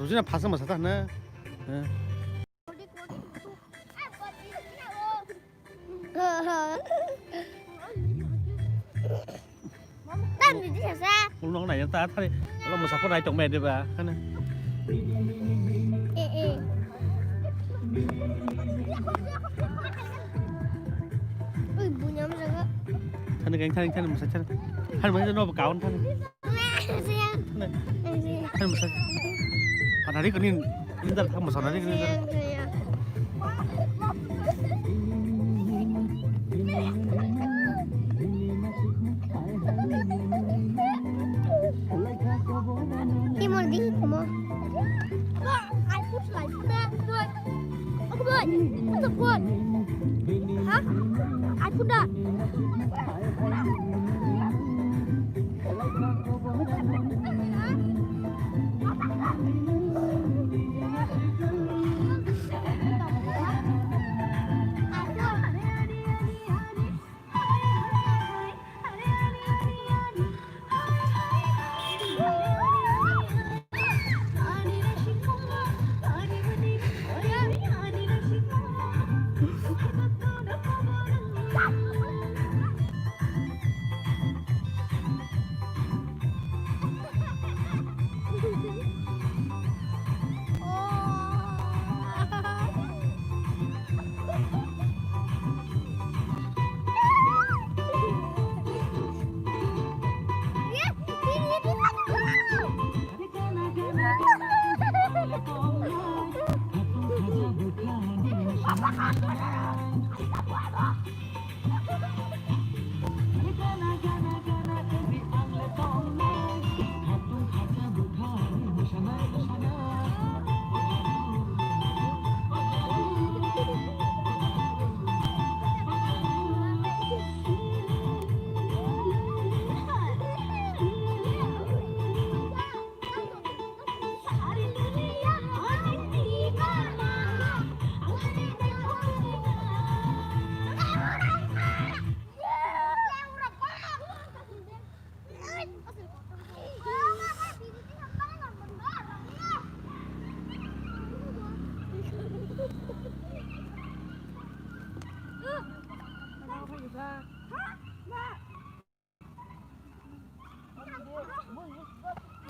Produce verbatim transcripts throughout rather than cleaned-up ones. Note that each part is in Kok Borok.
Bujina phasa masa ta na. Tam di sasa. Ulung nai ta thari. Lo masa pun nai tong mai de ba. Kana. Eh, eh. Ui, bunyam jaga. Thani kain thani thani masa thani. Thani masa no kaun thani. Thani masa. Anari kani indar thang masa anari kani indar. Timor di mo. Ai put lai. Boy. Oh boy. What the boy? Huh? Ai put da.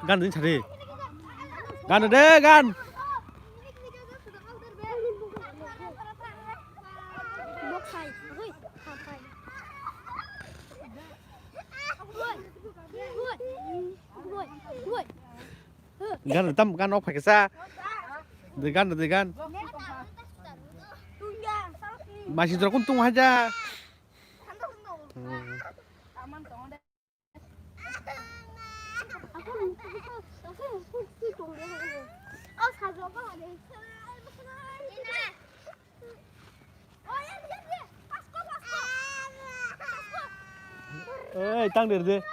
Gan din sari. Gan de gan. Gan tam gan ok phai kisa. De gan de gan. Masi jora kun tung haja. Hmm. Oi, tang der de.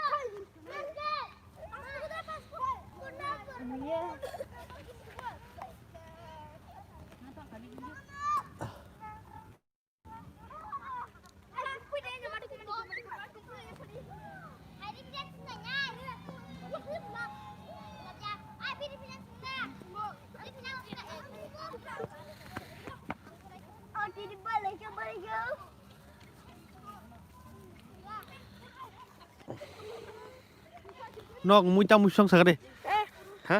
Nok mui tamui song sakade. Ha?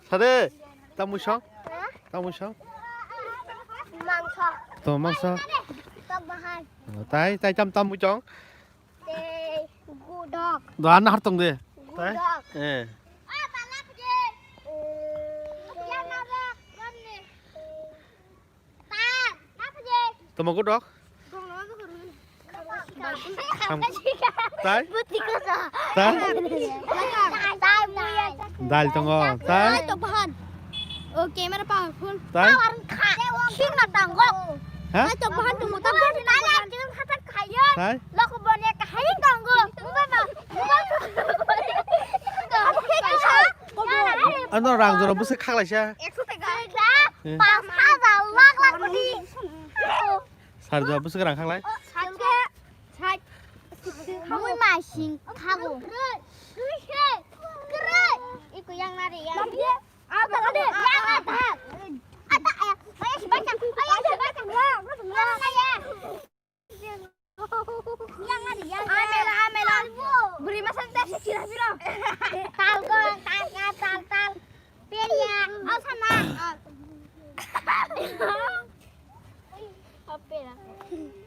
Sade. Tamui song? Ha? Tamui song? Mangso. To mangso. Tok bahai. Tai tai tam tam mui chong. Tei gudok. Do an har tong de. Tai. Gudok. Eh. Ah, balak je. Eh. Yang ada. Tamo godok? Tai? Tai? Dal tongo, tai? Oh, camera powerful. Tai? Khina tango. Ha? Tai to bahan tongo, tai bahan tongo. Tai? Loko bone kahai tango. Ano rang jora bwswk khaklaisa. Ekso taka. Eh. Pas hajar lakh lakh koti. Sar jora bwswk rang khaklai. Mui masing khago. Iko yang nari yang. Bwrwi masa ni tei se chira phiro. Tal ko, tal, tal, tal, tal. Peria, o sana.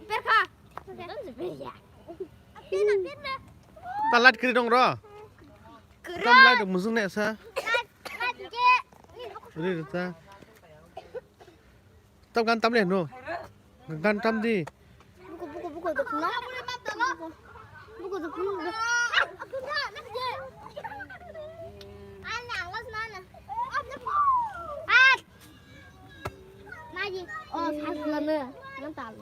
Perkha. Peria. Peria, peria. Ta light kwrwi dong ro. Kwrwi. Kam light musung ne sa. Light, light je. Ri ri ta. Tam gan tam le no. Gan tam di. Buku, buku, buku, buku. Buku, buku, buku. Naji. Oh, sasla na. Nan tal.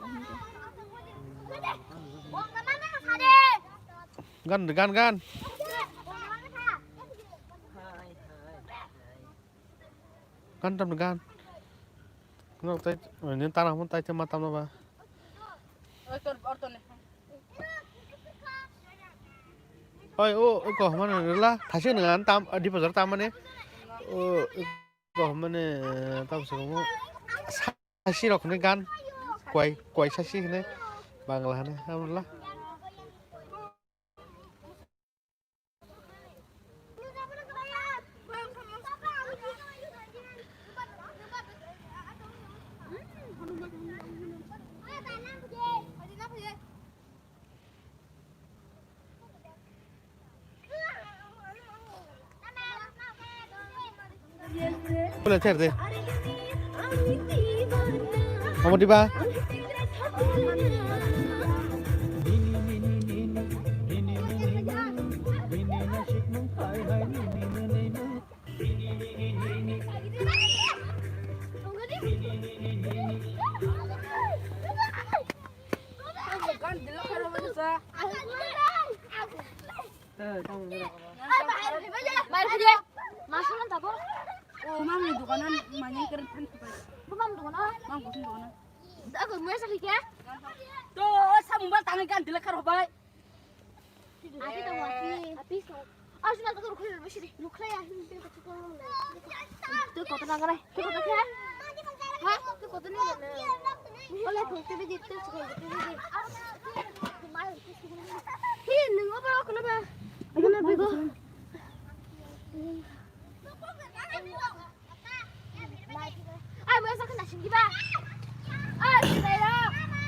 Gan, gan, gan. Kan tam gan. Nok tai, ni tara mo tai ma tam ba. Oi, o, o ko mane la, thasi nang tam, di bazar tam mane. O, o ko mane, tam se mo. Sasi rok ni gan. Kwai, kwai sasi hene. Bangla hene, amla. Boleh share deh. Kamu di ba? Bai, bai, bai. Masuk lan tabo. Oh, mang ni dukanan manyai keren pan kupai. Bu mang dukanan? Mang kusin dukanan. Aku mui sakhi kya? To, sa mobile tangi kan dile khar hobai. Ati to wati. Api so. Asu na to rukhre rukhre. Rukhre ya. Tu koto nang rai. Tu koto kya? Ha? Tu koto nang rai. Ole, thok tebe di, tu chikon tebe di. Hi, nung oba kono ba? Ano na bigo? Ai, mo sa kana sing diba? Ai, sila.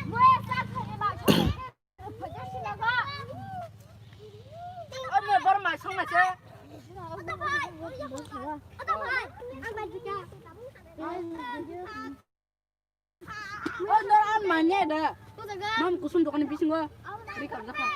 Mo sa kana ma. Ano bar ma song na se? Oh, nor an manya da. Mam kusum dokan bisingo. Ri kap jaka.